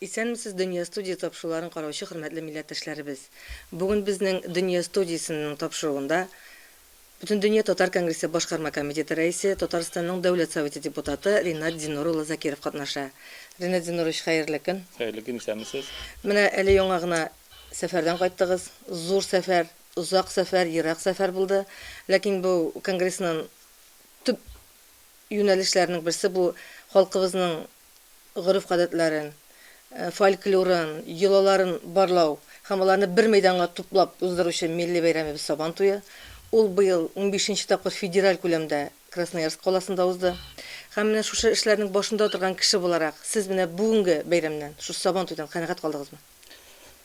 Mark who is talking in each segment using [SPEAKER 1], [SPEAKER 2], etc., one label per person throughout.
[SPEAKER 1] Исәнмесез, Дөнья студия тапшыруларын караучы хөрмәтле милләттәшләребез! Бүген безнең Дөнья студиясенең тапшыруында Бөтендөнья татар конгрессы башкарма комитеты рәисе, Татарстанның Дәүләт Советы депутаты Ринат Зиннур улы Закиров катнаша. Ринат Зиннурович, хәерле көн!
[SPEAKER 2] Хәерле көн, исәнмесез!
[SPEAKER 1] Менә әле яңа гына сәфәрдән кайттыгыз. Зур сәфәр, озак сәфәр, ерак сәфәр булды. Ләкин бу конгрессның төп юнәлешләренең берсе бу халкыбызның гореф-гадәтләрен, фольклорын, йолаларын барлау һәм аларны бер мәйданга туплап уздыручы милли бәйрәмебез Сабан туе. Ул быел унбишенче тапкыр федераль күләмдә Красноярск каласында узды. Һәм менә шушы эшләрнең башында утырган кеше буларак, сез менә бүгенге бәйрәмнән, шушы Сабан туйдан канәгать калдыгызмы?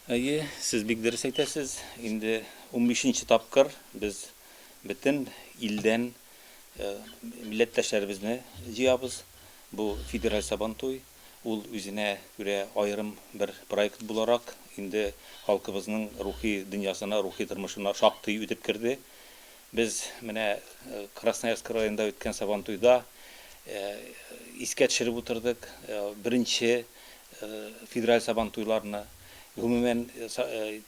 [SPEAKER 2] Әйе, сез бик дөрес әйтәсез. Инде унбишенче тапкыр без бөтен илдән милләттәшләребезне җыябыз. Бу федераль Сабантуй, ул үзенә күрә аерым бер проект буларак, инде халкыбызның рухи дөньясына, рухи тормышына шактый үтеп керде. Без менә Красноярск краенда үткән Сабантуйда искә төшереп утырдык беренче федераль Сабантуйларны. Гомумән,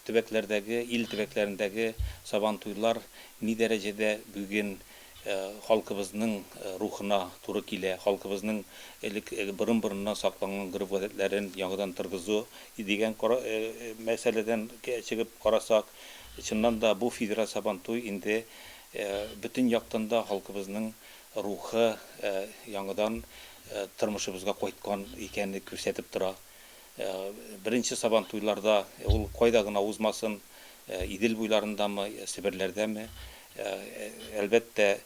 [SPEAKER 2] төбәкләрдәге, ил төбәкләрендәге Сабантуйлар ни дәрәҗәдә бүген халкыбызның рухына туры килә, халкыбызның элек борын-борыннан сакланган гореф-гадәтләрен яңадан торгызу дигән мәсьәләдән чыгып карасак, чыннан да бу федераль Сабантуй инде бөтен яктан да халкыбызның рухы яңадан тормышыбызга кайткан икәнне күрсәтеп тора. Беренче Сабантуйларда ул кайда гына узмасын, Идел буйларындамы, Себерләрдәме, әлбәттә,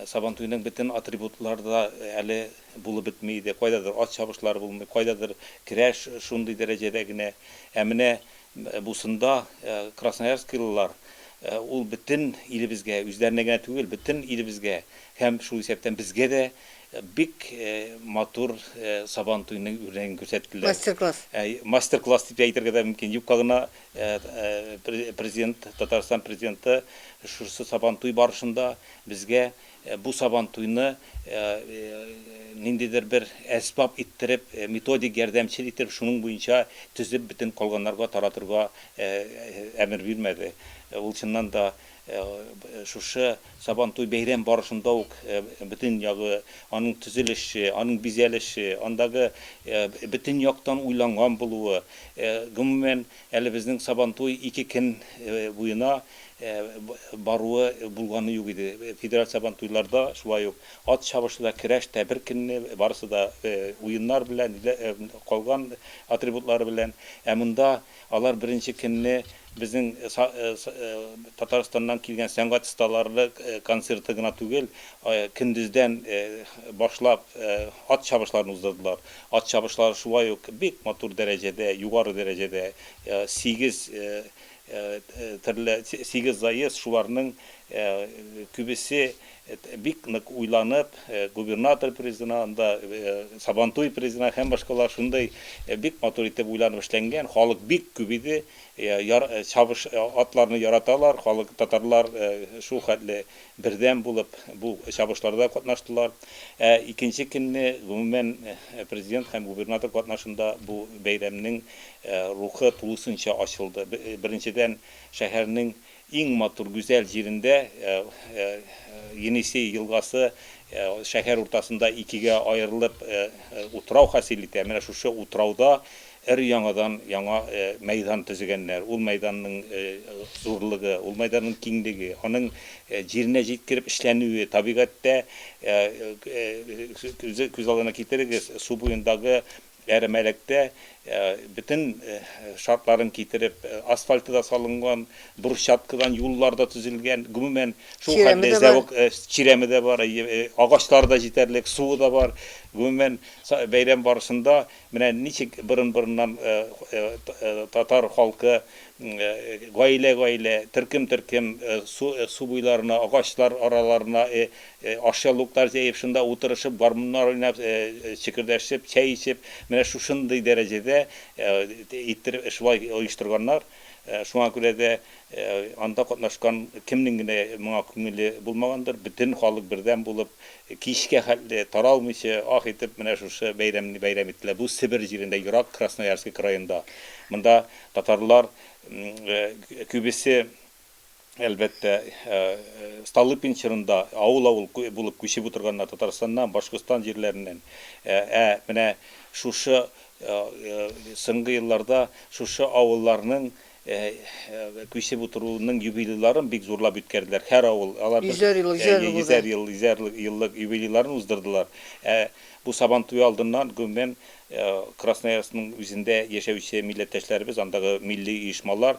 [SPEAKER 2] Сабантуйның бөтен атрибутлары да әле булып бетми иде. Кайдадыр ат чабышлары булмый, кайдадыр көрәш шундый дәрәҗәдә генә. Ә менә бусында красноярскилылар ул бөтен илебезгә, үзләренә генә түгел, бөтен илебезгә һәм шул исәптән безгә дә бик матур Сабантуйның үрнәген күрсәттеләр.
[SPEAKER 1] Мастер-класс.
[SPEAKER 2] Мастер-класс дип тә әйтергә дә мөмкин. Юкка гына президент, Татарстан президенты шушы Сабантуй барышында безгә бу Сабантуйны ниндидер бер әсбап иттереп, методик ярдәмчел иттереп, шуның буенча төзеп, бөтен калганнарга таратырга әмер бирмәде. Ул чыннан да шушы Сабантуй бәйрәм барышында ук бөтен ягы, аның төзелеше, аның бизәлеше, андагы бөтен яктан уйланган булуы, гомумән, әле безнең Сабантуй ике көн буена баруы булганы юк иде. Федераль Сабантуйларда шулай ук ат чабышы да, көрәш тә бер көнне, барысы да уеннар белән, калган атрибутлары белән. Ә монда алар беренче көнне безнең Татарстаннан килгән сәнгать осталары концерты гына түгел, көндездән башлап ат чабышларын уздырдылар. Ат чабышлары шулай ук бик матур дәрәҗәдә, югары дәрәҗәдә, сигез төрле, сигез заезд, шуларның күбесе бик нык уйланып, губернатор призына, анда Сабантуй призына һәм башкалар шундый бик матур итеп уйланып эшләнгән. Халык бик күп иде. Чабыш атларны яраталар, халык, татарлар шул хәтле бердәм булып бу чабышларда катнаштылар. Ә икенче көнне, гомумән, президент һәм губернатор катнашында бу бәйрәмнең рухы тулысынча ачылды. Беренчедән, шәһәрнең иң матур, гүзәл җирендә Енисей елгасы шәһәр уртасында икегә аерылып утрау хасил итә. Менә шушы утрауда өр-яңадан яңа мәйдан төзегәннәр. Ул мәйданның зурлыгы, ул мәйданның киңлеге, аның җиренә җиткереп эшләнүе, табигатьтә күз алдына китерегез, су буендагы Әрәмәлектә бөтен шартларын китереп, асфальты да салынган, брусчаткадан юллар да төзелгән. Гомумән, шул хәтле зәвык, чирәме дә бар, агачлар да җитәрлек, суы да бар. Гомумән, бәйрәм барышында менә ничек борын-борыннан татар халкы гаилә-гаилә, төркем-төркем су буйларына, агачлар араларына ашъяулыклар җәеп, шунда утырышып, гармуннар уйнап, чөкердәшеп, чәй эчеп, менә шушындый дәрәҗәдә. дә иттереп шулай оештырганнар. Шуңа күрә дә анда катнашкан кемнең генә моңа күңеле булмагандыр, бөтен халык бердәм булып, кичкә хәтле таралмыйча, ах итеп менә шушы бәйрәмне бәйрәм иттеләр. Бу Себер җирендә, ерак Красноярский краенда. Монда татарлар күбесе, әлбәттә, Столыпин чорында авыл-авыл булып күчеп утырганнар Татарстаннан, Башкортстан җирләреннән. Ә менә шушы соңгы елларда шушы авылларның күчеп утыруның юбилейларын бик зурлап үткәрделәр. Һәр авыл, алар
[SPEAKER 1] Йөзәр еллык, йөзәр ел булды.
[SPEAKER 2] Йөзәр ел, йөзәр еллык юбилейларын уздырдылар. Ә бу Сабантуй алдыннан, гомумән, Красноярскның үзендә яшәүче милләттәшләребез, андагы милли оешмалар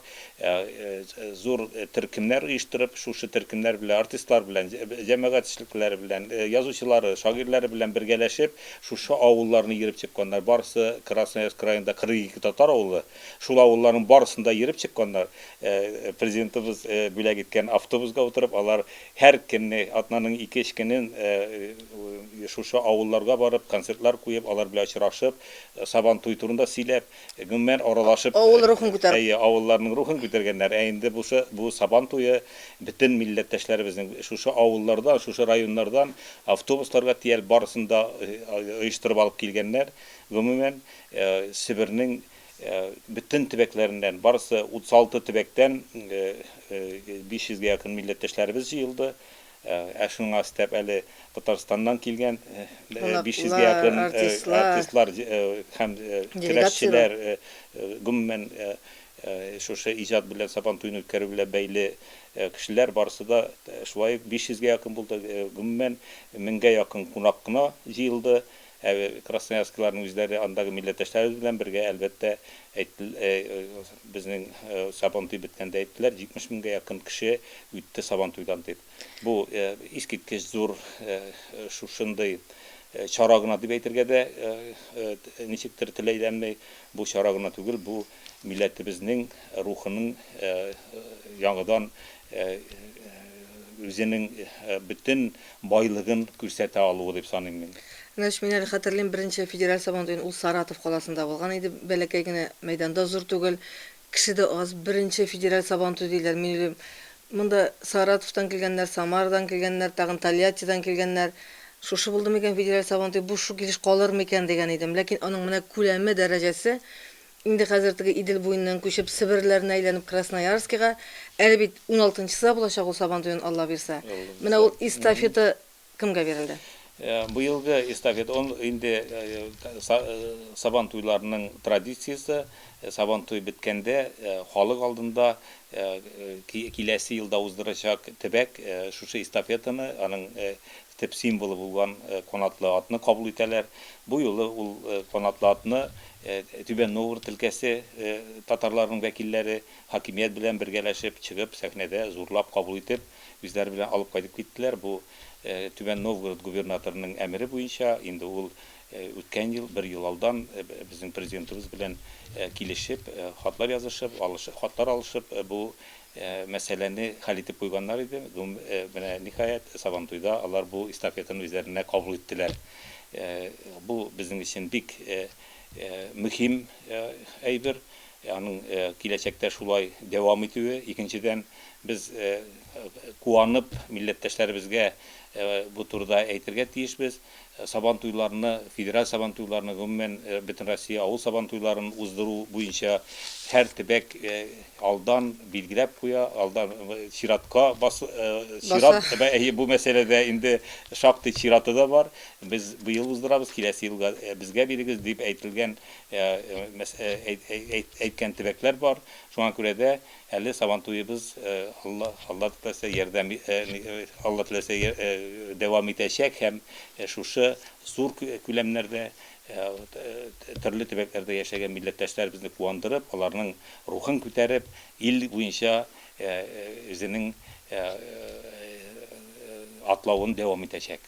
[SPEAKER 2] зур төркемнәр оештырып, шушы төркемнәр белән, артистлар белән, җәмәгать эшлеклеләре белән, язучылары, шагыйрьләре белән бергәләшеп, шушы авылларны йөреп чыкканнар. Барысы Красноярск краенда 42 татар авылы. Шул авылларның барысын да йөреп чыкканнар. Президентыбыз бүләк иткән автобусга утырып, алар Һәр көнне, атнаның ике-өч көнен шушы авылларга барып, концертлар куеп, алар белән очрашып, Сабантуй турында сөйләп, гомумән, аралашып,
[SPEAKER 1] Авыл рухын күтәреп.
[SPEAKER 2] Әйе, авылларның рухын күтәргәннәр. Ә инде бусы, бу Сабан туе бөтен милләттәшләребезнең шушы авыллардан, шушы районнардан автобусларга төялеп барысын да оештырып алып килгәннәр. Гомумән, Себернең Бөтен төбәкләреннән, барысы 36 төбәктән 500 гә якын милләттәшләребез җыелды. Ә шуңа өстәп әле Татарстаннан килгән 500 гә якын артистлар һәм көрәшчеләр, гомумән, шушы иҗат белән Сабантуйны үткәрү белән бәйле кешеләр барысы да шулай 500 гә якын булды. Гомумән, меңгә якын кунак кына җыелды. Ә красноярскиларның үзләре андагы милләттәшләребез белән бергә, әлбәттә, безнең Сабантуй беткәндә әйттеләр, 70 меңгә якын кеше үтте Сабантуйдан дип. Бу искиткеч зур шушындый чара гына дип әйтергә дә ничектер тел әйләнми. Бу чара гына түгел, бу милләтебезнең рухының яңадан үзенең бөтен байлыгын күрсәтә алуы дип саныйм мин.
[SPEAKER 1] Менә мин әле хәтерлим, беренче федераль Сабантуен ул Саратов каласында булган иде. Бәләкәй генә мәйданда, зур түгел, кеше дә аз. Беренче федераль Сабантуй диләр. Мин уйлыйм, монда Саратовтан килгәннәр, Самарадан килгәннәр, тагын Тольяттидан килгәннәр. Шушы булды микән федераль Сабантуй, бу шу килеш калыр микән дигән идем. Ләкин аның менә күләме, дәрәҗәсе Инде хәзер теге Идел буеннан күчеп, Себерләрне әйләнеп Красноярскига, әле бит уналтынчысы да булачак ул Сабантуен, Алла бирсә. Менә ул эстафета кемгә бирелде?
[SPEAKER 2] Быелгы эстафета, ул инде Сабантуйларның традициясе, Сабантуй беткәндә халык алдында киләсе елда уздырачак төбәк шушы эстафетаны, аның төп символы булган канатлы атны кабул итәләр. Бу юлы ул канатлы атны Түбән Новгород өлкәсе татарларының вәкилләре хакимият белән бергәләшеп чыгып, сәхнәдә зурлап кабул итеп, үзләре белән алып кайтып киттеләр. Бу Түбән Новгород губернаторының әмере буенча, инде ул үткән ел, бер ел алдан безнең президентыбыз белән килешеп, хатлар язышып, хатлар алышып, бу мәсьәләне хәл итеп куйганнар иде. Менә, ниһаять, Сабантуйда алар бу эстафетаны үзләренә кабул иттеләр. Бу безнең өчен бик мөһим әйбер. Аның киләчәктә шулай дәвам итүе. Икенчедән, без куанып милләттәшләребезгә бу турыда әйтергә тиешбез. Сабантуйларны, федераль сабантуйларны, гомумән, Бөтенроссия авыл сабантуйларын уздыру буенча һәр төбәк алдан билгеләп куя, алдан чиратка бас, чират, әйе, бу мәсьәләдә инде шактый чираты да бар. Без быел уздырабыз, киләсе елга безгә бирегез, дип әйтелгән, әйткән төбәкләр бар. Шуңа күрә дә әле Сабантуебыз, Алла, Алла теләсә, ярдәм, Алла теләсә, дәвам итәчәк һәм шушы зур күләмнәрдә төрле төбәкләрдә яшәгән милләттәшләребезне куандырып, аларның рухын күтәреп, ил буенча үзенең атлавын дәвам итәчәк.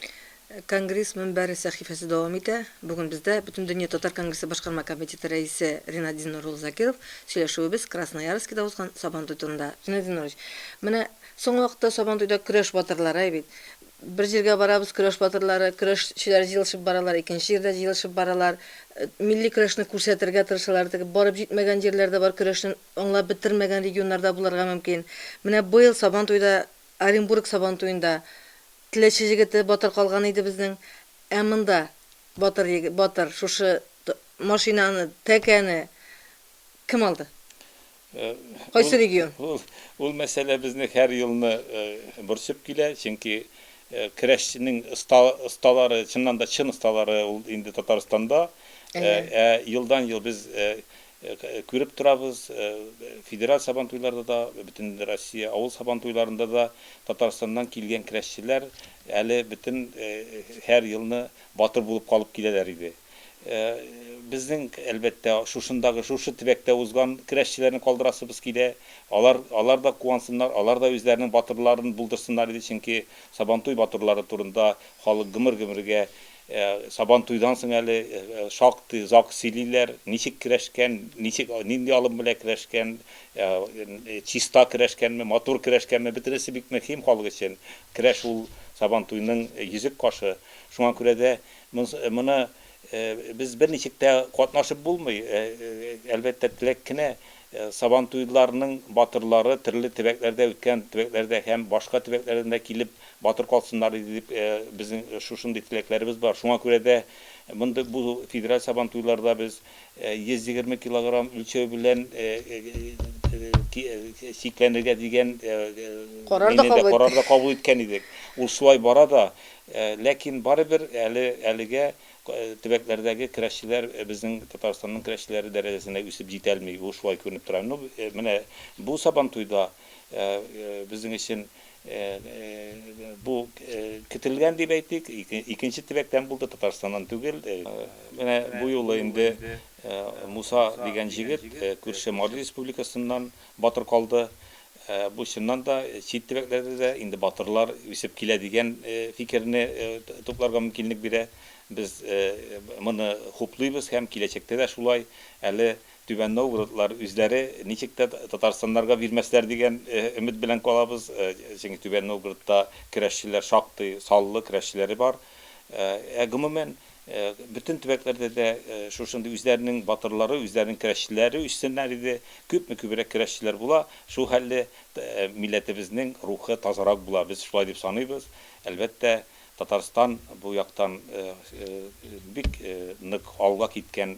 [SPEAKER 1] Конгресс мөнбәре сәхифәсе дәвам итә. Бүген бездә Бөтендөнья татар конгрессы башкарма комитеты рәисе Ринат Зиннур улы Закиров. Сөйләшүебез Красноярскида узган Сабантуй турында. Ринат Зиннурович, менә соңгы вакытта Сабантуйда көрәш батырлары, әй бит. Бер җиргә барабыз, көрәш батырлары, көрәшчеләр җыелышып баралар, икенче җирдә җыелышып баралар. Милли көрәшне күрсәтергә тырышалар. Теге барып җитмәгән җирләр дә бар, көрәшне аңлап бетермәгән регионнар да булырга мөмкин. Менә быел Сабантуйда, Оренбург Сабантуенда Теләче җегете батыр калган иде безнең. Ә монда батыр егет, батыр шушы машинаны, тәкәне кем алды? Кайсы регион?
[SPEAKER 2] Ул мәсьәлә безне һәр елны борчып килә, чөнки көрәшченең осталары, чыннан да чын осталары ул инде Татарстанда. Ә елдан-ел без күреп торабыз, федераль Сабантуйларда да, бөтен Россия авыл Сабантуйларында да Татарстаннан килгән көрәшчеләр әле бөтен һәр елны батыр булып калып киләләр иде. Безнең, әлбәттә, шушындагы, шушы төбәктә узган көрәшчеләрне калдырасыбыз килә. Алар, алар да куансыннар, алар да үзләренең батырларын булдырсыннар иде, чөнки Сабантуй батырлары турында халык гомер-гомергә Сабантуйдан соң әле шактый озак сөйлиләр, ничек көрәшкән, ничек, нинди алым белән көрәшкән, чиста көрәшкәнме, матур көрәшкәнме, бөтенесе бик мөһим халык өчен. Көрәш ул Сабантуйның йөзек кашы. Шуңа күрә дә моны без берничек тә катнашып булмый, әлбәттә, теләк кенә. Сабантуйларның батырлары төрле төбәкләрдә үткән төбәкләрдә һәм башка төбәкләрдән дә килеп батыр калсыннар иде дип безнең шушындый теләкләребез бар. Шуңа күрә дә мондый бу федераль Сабантуйларда без 120 килограмм үлчәү белән чикләнергә дигән
[SPEAKER 1] карар
[SPEAKER 2] да кабул иткән идек. Ул шулай бара да. Ләкин барыбер әле әлегә төбәкләрдәге көрәшчеләр безнең Татарстанның көрәшчеләре дәрәҗәсенә үсеп җитәлми, бу шулай күренеп тора. Ну, менә бу Сабантуйда безнең өчен бу көтелгән дип әйтик, икенче төбәктән булды, Татарстаннан түгел. Менә бу юлы инде Муса дигән җегет күрше Мари Республикасыннан батыр калды. Бу чыннан да чит төбәкләрдә дә инде батырлар үсеп килә дигән фикерне тупларга мөмкинлек бирә. Без моны хуплыйбыз һәм киләчәктә дә шулай әле Түбән Новгородлар үзләре ничек тә татарстаннарга бирмәсләр дигән өмет белән калабыз. Чөнки Түбән Новгородта көрәшчеләр шактый саллы көрәшчеләре бар. Ә гомумән, Бөтен төбәкләрдә дә шушындый үзләренең батырлары, үзләренең көрәшчеләре үссеннәр иде. Күпме күбрәк көрәшчеләр була, шул хәлле милләтебезнең рухы тазарак була. Без шулай дип саныйбыз. Әлбәттә, Татарстан бу яктан бик нык алга киткән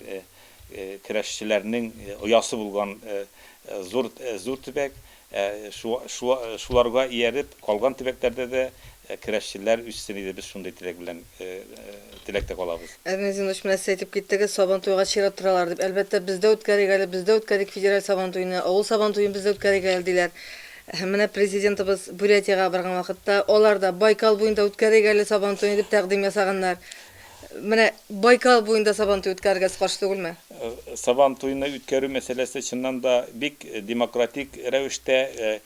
[SPEAKER 2] көрәшчеләрнең оясы булган зур зур төбәк. Шуларга ияреп, калган төбәкләрдә дә көрәшчеләр үссен иде, без шундый теләк белән теләктә калабыз.
[SPEAKER 1] Әрнест Зинович, менә сез әйтеп киттегез, Сабантуйга чират торалар дип. Әлбәттә, без дә үткәрик әле, без дә үткәрик федераль Сабантуйны, авыл Сабантуен без дә үткәрик әле, диләр. Һәм менә Президентыбыз Бурятиягә барган вакытта, алар да Байкал буенда үткәрик әле Сабантуйны дип тәкъдим ясаганнар. Менә Байкал буенда Сабантуй үткәрергә сез каршы түгелме?
[SPEAKER 2] Сабантуйны үткәрү мәсьәләсе чыннан да бик демократик рәвештә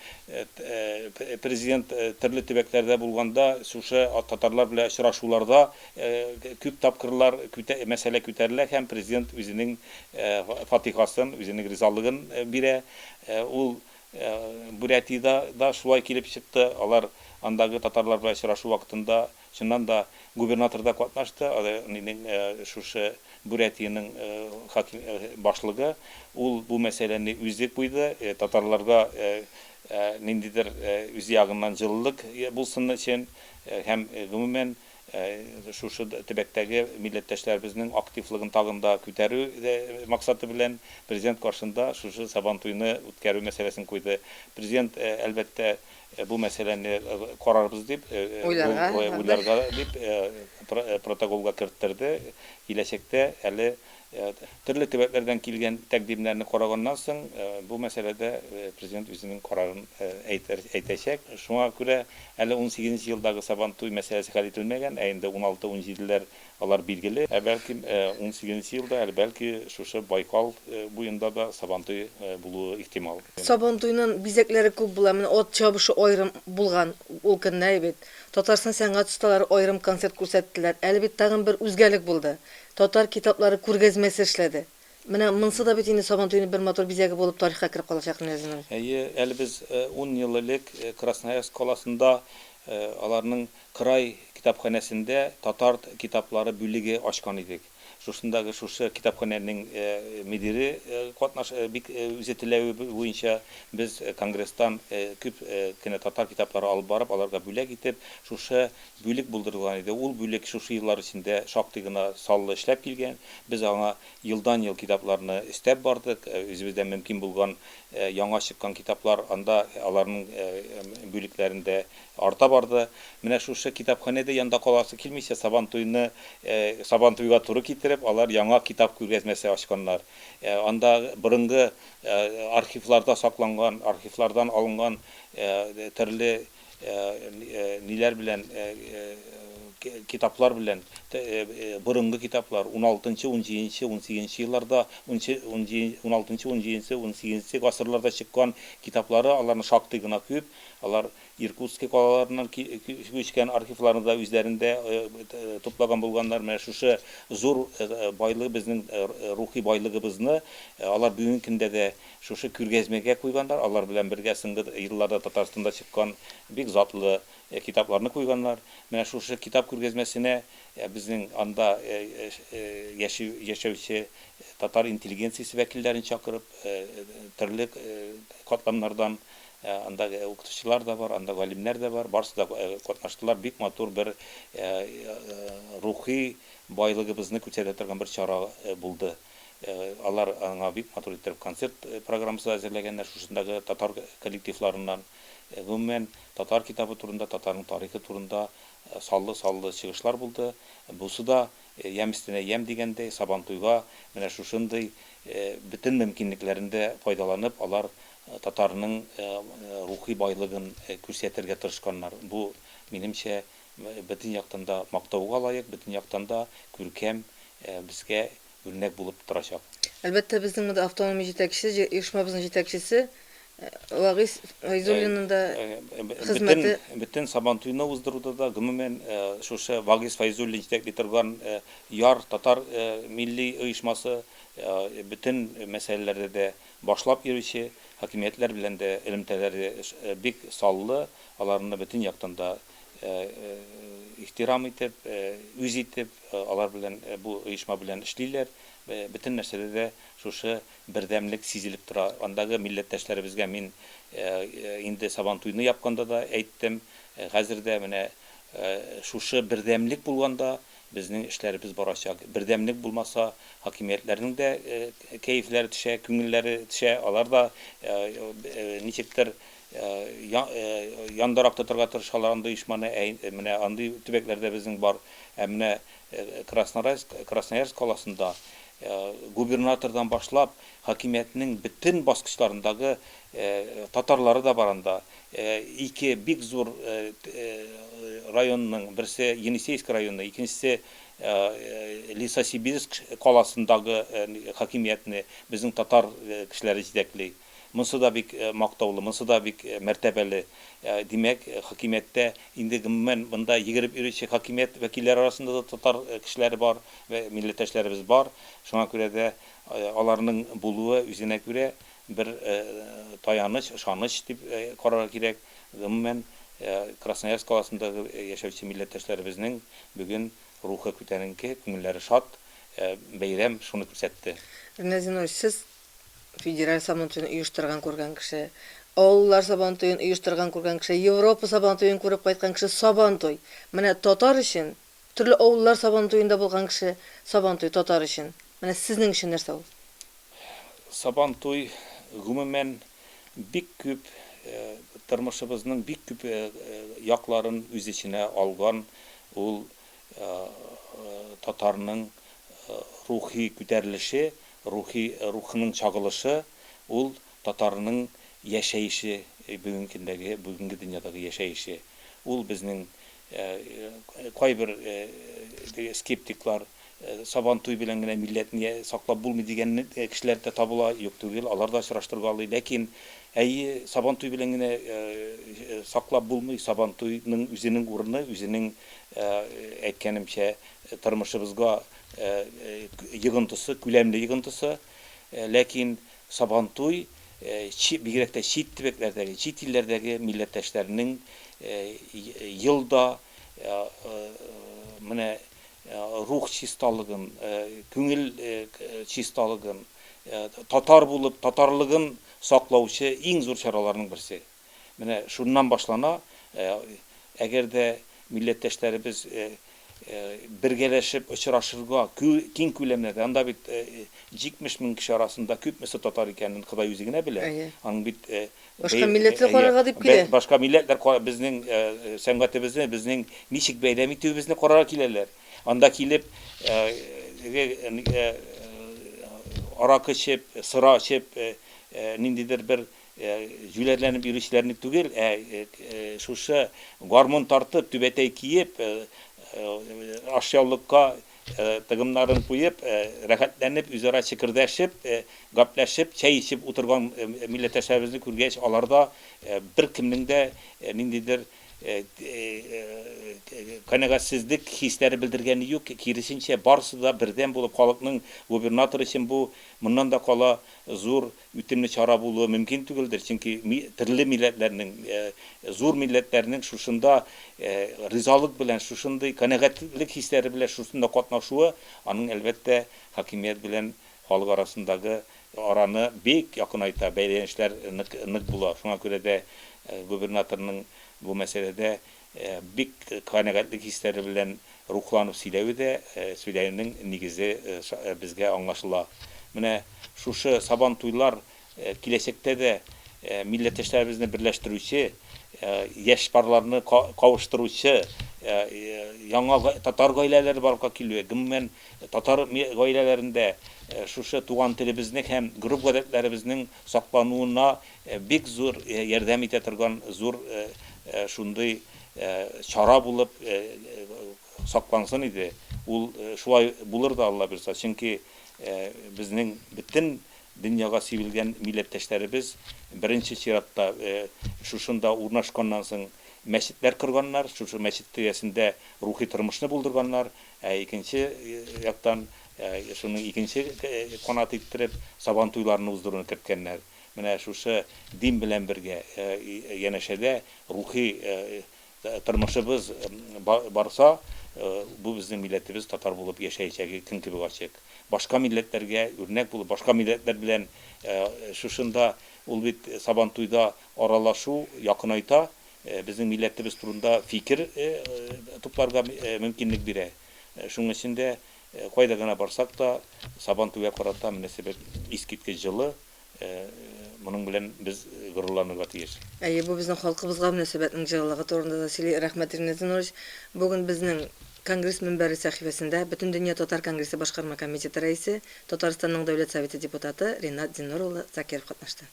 [SPEAKER 2] президент төрле төбәкләрдә булганда шушы татарлар белән очрашуларда күп тапкырлар мәсьәлә күтәрелә һәм президент үзенең фатихасын, үзенең ризалыгын бирә. Ул Бурятиядә да шулай килеп чыкты. Алар андагы татарлар белән очрашу вакытында Чыннан да, губернатор да катнашты, нинең шушы Бурятиянең хаким башлыгы, ул бу мәсьәләне үзе куйды, татарларга ниндидер үзе ягыннан җылылык булсын өчен һәм гомумән шушы төбәктәге милләттәшләребезнең активлыгын тагын да күтәрү максаты белән президент каршында шушы Сабантуйны үткәрү мәсьәләсен куйды. Президент, әлбәттә, Бу мәсьәләне карарбыз дип,
[SPEAKER 1] Уйларга,
[SPEAKER 2] уйларга дип протоколга керттерде. Киләчәктә әле төрле төбәкләрдән килгән тәкъдимнәрне караганнан соң, бу мәсьәләдә Президент үзенең карарын әйтәчәк. Шуңа күрә әле унсигезенче елдагы Сабантуй мәсьәләсе хәл ителмәгән, ә инде уналты-унҗиделәр Алар билгеле. Ә бәлки, унсигезенче елда әле бәлки шушы Байкал буенда да Сабантуй булуы ихтимал.
[SPEAKER 1] Сабантуйның бизәкләре күп була. Менә ат чабышы аерым булган ул көнне, әй бит. Татарстан сәнгать осталары аерым концерт күрсәттеләр. Әле бит тагын бер үзгәлек булды. Татар китаплары күргәзмәсе эшләде. Менә монсы да бит инде Сабантуйның бер матур бизәге булып тарихка кереп калачак, Нәзимә.
[SPEAKER 2] Әйе, әле без ун ел элек Красноярск каласында Аларның край китапханәсендә татар китаплары бүлеге ачкан идек. Шушындагы шушы китапханәнең мөдире катнаш бик үзе теләве буенча без конгресстан күп кенә татар китаплары алып барып, аларга бүләк итеп, шушы бүлек булдырылган иде. Ул бүлек шушы еллар эчендә шактый гына саллы эшләп килгән. Без аңа елдан-ел китапларны өстәп бардык. Үзебездән мөмкин булган яңа чыккан китаплар анда аларның бүлекләрендә арта барды. Менә шушы китапханәдә янда каласы килмичә, Сабантуйны Сабантуйга туры китереп, алар яңа китап күргәзмәсе ачканнар. Анда борынгы архивларда сакланган, архивлардан алынган төрле ниләр белән, китаплар белән, борынгы китаплар, уналтынчы, унҗиденче, унсигезенче елларда, уналтынчы, унҗиденче, унсигезенче гасырларда чыккан китаплары, аларның шактый гына күп. Алар Иркутски калаларыннан күчкән архивларны да үзләрендә туплаган булганнар. Менә шушы зур байлык, безнең рухи байлыгыбызны алар бүгенге көндә дә шушы күргәзмәгә куйганнар. Алар белән бергә соңгы елларда Татарстанда чыккан бик затлы китапларны куйганнар. Менә шушы китап күргәзмәсенә безнең анда яшәүче татар интеллигенциясе вәкилләрен чакырып, төрле катламнардан, анда укытучылар да бар, анда галимнәр дә бар, барысы да катнаштылар. Бик матур бер рухи байлыгыбызны күрсәтә торган бер чара булды. Алар аңа бик матур иттереп концерт программасы әзерләгәннәр, шушындагы татар коллективларыннан. Гомумән, татар китабы турында, татарның тарихы турында саллы-саллы чыгышлар булды. Бусы да ямь өстенә ямь дигәндәй, Сабантуйга менә шушындый бөтен мөмкинлекләрен дә файдаланып, алар татарның рухи байлыгын күрсәтергә тырышканнар. Бу, минемчә, бөтен яктан да мактауга лаек, бөтен яктан да күркәм, безгә үрнәк булып торачак.
[SPEAKER 1] Әлбәттә, безнең монда автономия җитәкчесе, оешмабызның җитәкчесе Вагиз Фәйзуллинның да хезмәте.
[SPEAKER 2] Бөтен Сабантуйны уздыруда да, гомумән, шушы Вагиз Фәйзуллин җитәкли торган Яр татар милли оешмасы бөтен мәсьәләләрдә дә башлап йөрүче, хакимиятләр белән дә элемтәләре бик саллы, аларны бөтен яктан да ихтирам итеп, үз итеп, алар белән бу оешма белән эшлиләр. Бөтен нәрсәдә дә шушы бердәмлек сизелеп тора. Андагы милләттәшләребезгә мин инде Сабантуйны япканда да әйттем, хәзер дә менә шушы бердәмлек булганда безнең эшләребез барачак. Бердәмлек булмаса, хакимиятләрнең дә кәефләре төшә, күңелләре төшә, алар да ничектер яндарак тотарга тырышалар андый оешманы. Менә андый төбәкләрдә безнең бар. Ә менә Красноярск каласында губернатордан башлап хакимиятнең бөтен баскычларындагы татарлары да бар анда. Ике бик зур районның, берсе Енисейск районы, икенчесе Лесосибирск каласындагы хакимиятне безнең татар кешеләре җитәкли. Монсы да бик мактаулы, монсы да бик мәртәбәле. Димәк, хакимияттә инде гомумән монда йөгереп йөрүче хакимият вәкилләре арасында да татар кешеләре бар, милләттәшләребез бар. Шуңа күрә дә аларның булуы үзенә күрә бер таяныч, ышаныч дип карарга кирәк. Гомумән, Красноярск каласындагы яшәүче милләттәшләребезнең бүген рухы күтәренке, күңелләре шат, бәйрәм шуны күрсәтте.
[SPEAKER 1] Ринат Зинурович, сез федераль Сабантуен оештырган күргән кеше, авыллар Сабантуен оештырган күргән кеше, Европа Сабантуен күреп кайткан кеше, Сабантуй. Менә татар өчен, төрле авыллар Сабантуенда булган кеше, Сабантуй татар өчен. Менә сезнең өчен нәрсә ул?
[SPEAKER 2] Сабантуй гомумән бик күп тормышыбызның бик күп якларын үз эченә алган, ул татарның рухи күтәрелеше, рухи рухының чагылышы, ул татарның яшәеше, бүгенге көндәге, бүгенге дөньядагы яшәеше. Ул безнең кайбер скептиклар Сабантуй белән генә милләтне саклап булмый дигән кешеләр дә табыла, юк түгел, алар да очраштырга алый. Ләкин әйе, Сабантуй белән генә саклап булмый, Сабантуйның үзенең урыны, үзенең әйткәнемчә тормышыбызга йогынтысы, күләмле йогынтысы. Ләкин Сабантуй Бигрәк тә чит төбәкләрдәге, чит илләрдәге милләттәшләрнең ел да менә рух чисталыгын, күңел чисталыгын, татар булып, татарлыгын саклаучы иң зур чараларның берсе. Менә шуннан башлана, әгәр дә милләттәшләребез бергәләшеп очрашырга киң күләмнәрдә, анда бит 70 мең кеше арасында күпмесе татар икәнен Ходай үзе генә белә. Аның бит
[SPEAKER 1] башка милләтләр карарга дип килә.
[SPEAKER 2] Башка милләтләр безнең сәнгатебезне, безнең ничек бәйрәм итүебезне карарга киләләр. Анда килеп аракы эчеп, сыра эчеп, ниндидер бер җүләрләнеп йөрүчеләрне түгел, ә шушы гармун тартып, түбәтәй киеп, ашъяулыкка тыгымнарын куеп, рәхәтләнеп, үзара чекердәшеп, гәпләшеп, чәй эчеп утырган милләттәшләребезне күргәч, аларда беркемнең дә ниндидер канәгатьсезлек хисләре белдергәне юк, киресенчә, барысы да бердәм булып, халыкның губернатор өчен бу моннан да кала зур үтемле чара булуы мөмкин түгелдер, чөнки төрле милләтләрнең, зур милләтләрнең шушында ризалык белән, шушындый канәгатьлек хисләре белән шушында катнашуы, аның, әлбәттә, хакимият белән халык арасындагы араны бик якынайта, бәйләнешләр нык була. Шуңа күрә дә губернаторның бу мәсьәләдә бик канәгатьлек хисләре белән рухланып сөйләве дә, сөйләвенең нигезе безгә аңлашыла. Менә шушы Сабан туйлар киләчәктә дә милләттәшләребезне берләштерүче, яшь парларны кавыштыручы, яңа татар гаиләләре барлыкка килүе, гомумән татар гаиләләрендә шушы туган телебезнең һәм гореф-гадәтләребезнең саклануына бик зур ярдәм итә торган зур шундый чара булып саклансын иде. Ул шулай булыр да, Алла бирса, чөнки безнең бөтен дөньяга сибелгән милләттәшләребез беренче чиратта шушында урнашканнан соң мәчетләр корганнар, шушы мәчет тирәсендә рухи тормышны булдырганнар, ә икенче яктан шуның икенче канат иттереп Сабан туйларын уздыруны керткәннәр. Менә шушы дин белән бергә янәшәдә рухи тормышыбыз барса, бу безнең милләтебез татар булып яшәячәге көн кебек ачык. Башка милләтләргә үрнәк булып, башка милләтләр белән шушында ул бит Сабан туйда аралашу якынайта, безнең милләтебез турында фикер тупларга мөмкинлек бирә. Шуның өчен дә кайда гына барсак та Сабан туйга карата мөнәсәбәт искиткеч җылы, моның белән без горурланырга тиеш.
[SPEAKER 1] Әйе, бу безнең халкыбызга мөнәсәбәтнең җылылыгы турында да сөйли. Рәхмәт, Ринат Зиннурович. Бүген безнең Конгресс мөнбәре сәхифәсендә Бөтендөнья татар конгрессы башкарма комитеты рәисе, Татарстанның Дәүләт Советы депутаты Ринат Зиннур улы Закиров катнашты.